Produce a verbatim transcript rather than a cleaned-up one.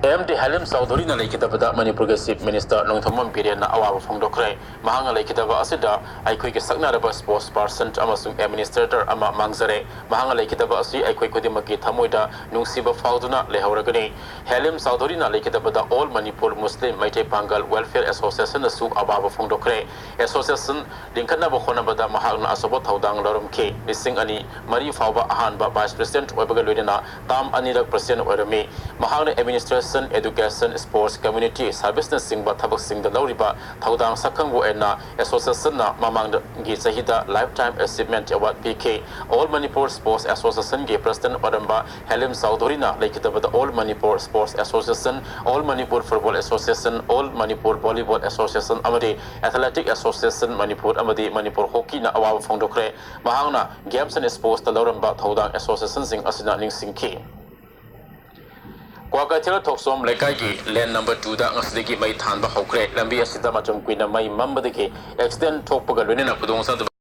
M D ꯍꯦꯂꯤꯝ ꯆꯧꯙꯨꯔꯤꯅ ꯂꯩꯈꯤꯗꯕꯗ ꯃꯅꯤꯄꯨꯔꯒꯤ Chief Minister Nongthombam ꯕꯤꯔꯦꯟꯅ ꯑꯋꯥꯕ ꯐꯣꯡꯗꯣꯛꯈ꯭ꯔꯦ꯫ ꯃꯍꯥꯛꯅ ꯂꯩꯈꯤꯗꯕ ꯑꯁꯤꯗ ꯑꯩꯈꯣꯏꯒꯤ ꯁꯛꯅꯔꯕ sports person ꯑꯃꯁꯨꯡ administrator ꯑꯃ ꯃꯥꯡꯖꯔꯦ꯫ ꯃꯍꯥꯛꯅ ꯂꯩꯈꯤꯗꯕ ꯑꯁꯤ ꯑꯩꯈꯣꯏ ꯈꯨꯗꯤꯡꯃꯛꯀꯤ ꯊꯃꯣꯏꯗ ꯅꯨꯡꯁꯤꯕ ꯐꯥꯎꯗꯨꯅ ꯂꯩꯍꯧꯔꯒꯅꯤ꯫ ꯍꯦꯂꯤꯝ ꯆꯧꯙꯨꯔꯤꯅ ꯂꯩꯈꯤꯗꯕꯗ All Manipur Muslim Meitei Pangal Welfare Associationꯅꯁꯨ ꯑꯋꯥꯕ ꯐꯣꯡꯗꯣꯛꯈ꯭ꯔꯦ꯫ Association ꯂꯤꯡꯈꯠꯅꯕ ꯍꯣꯠꯅꯕꯗ ꯃꯍꯥꯛꯅ ꯑꯆꯧꯕ ꯊꯧꯗꯥꯡ ꯂꯧꯔꯝꯈꯤ꯫ ꯂꯤꯁꯤꯡ ꯑꯅꯤ ꯃꯔꯤ ꯐꯥꯎꯕ ꯑꯍꯥꯟꯕ vice president ꯑꯣꯏꯕꯒ ꯂꯣꯏꯅꯅ term ꯑꯅꯤꯔꯛ president ꯑꯣꯏꯔꯝꯃꯤ꯫ ꯃꯍꯥꯛꯅ administration, education, sports, community serviceꯅꯆꯤꯡꯕ ꯊꯕꯛꯁꯤꯡꯗ ꯂꯧꯔꯤꯕ ꯊꯧꯗꯥꯡ ꯁꯛꯈꯪꯕ ꯑꯣꯏꯅ associationꯅ ꯃꯃꯥꯡꯒꯤ ꯆꯍꯤꯗ Lifetime Achievement Award ꯄꯤꯈꯤ꯫ All Manipur Sports Associationꯒꯤ president ꯑꯣꯏꯔꯝꯕ ꯍꯦꯂꯤꯝ ꯆꯧꯙꯨꯔꯤꯅ ꯂꯩꯈꯤꯗꯕꯗ All Manipur Sports Association, All Manipur Football Association, All Manipur Volleyball Association ꯑꯃꯗꯤ Athletic Association ꯃꯅꯤꯄꯨꯔ ꯑꯃꯗꯤ ꯃꯅꯤꯄꯨꯔ ꯍꯣꯀꯤꯅ ꯑꯋꯥꯕ ꯐꯣꯡꯗꯣꯛꯈ꯭ꯔꯦ꯫ ꯃꯍꯥꯛꯅ games and sportsꯇ ꯂꯧꯔꯝꯕ ꯊꯧꯗꯥꯡ associationꯁꯤꯡ ꯑꯁꯤꯅ ꯅꯤꯡꯁꯤꯡꯈꯤ꯫ ꯀ꯭ꯋꯥꯀꯩꯊꯦꯜ ꯊꯣꯛꯆꯣꯝ ꯂꯩꯀꯥꯏꯒꯤ lane number twoꯗ ꯉꯁꯤꯗꯒꯤ ꯃꯩ ꯊꯥꯟꯕ ꯍꯧꯈ꯭ꯔꯦ꯫ ꯂꯝꯕꯤ ꯑꯁꯤꯗ ꯃꯇꯝ ꯀꯨꯏꯅ ꯃꯩ ꯃꯝꯕꯗꯒꯤ accident ꯊꯣꯛꯄꯒ ꯂꯣꯏꯅꯅ ꯈꯨꯗꯣꯡꯆꯥꯗꯕ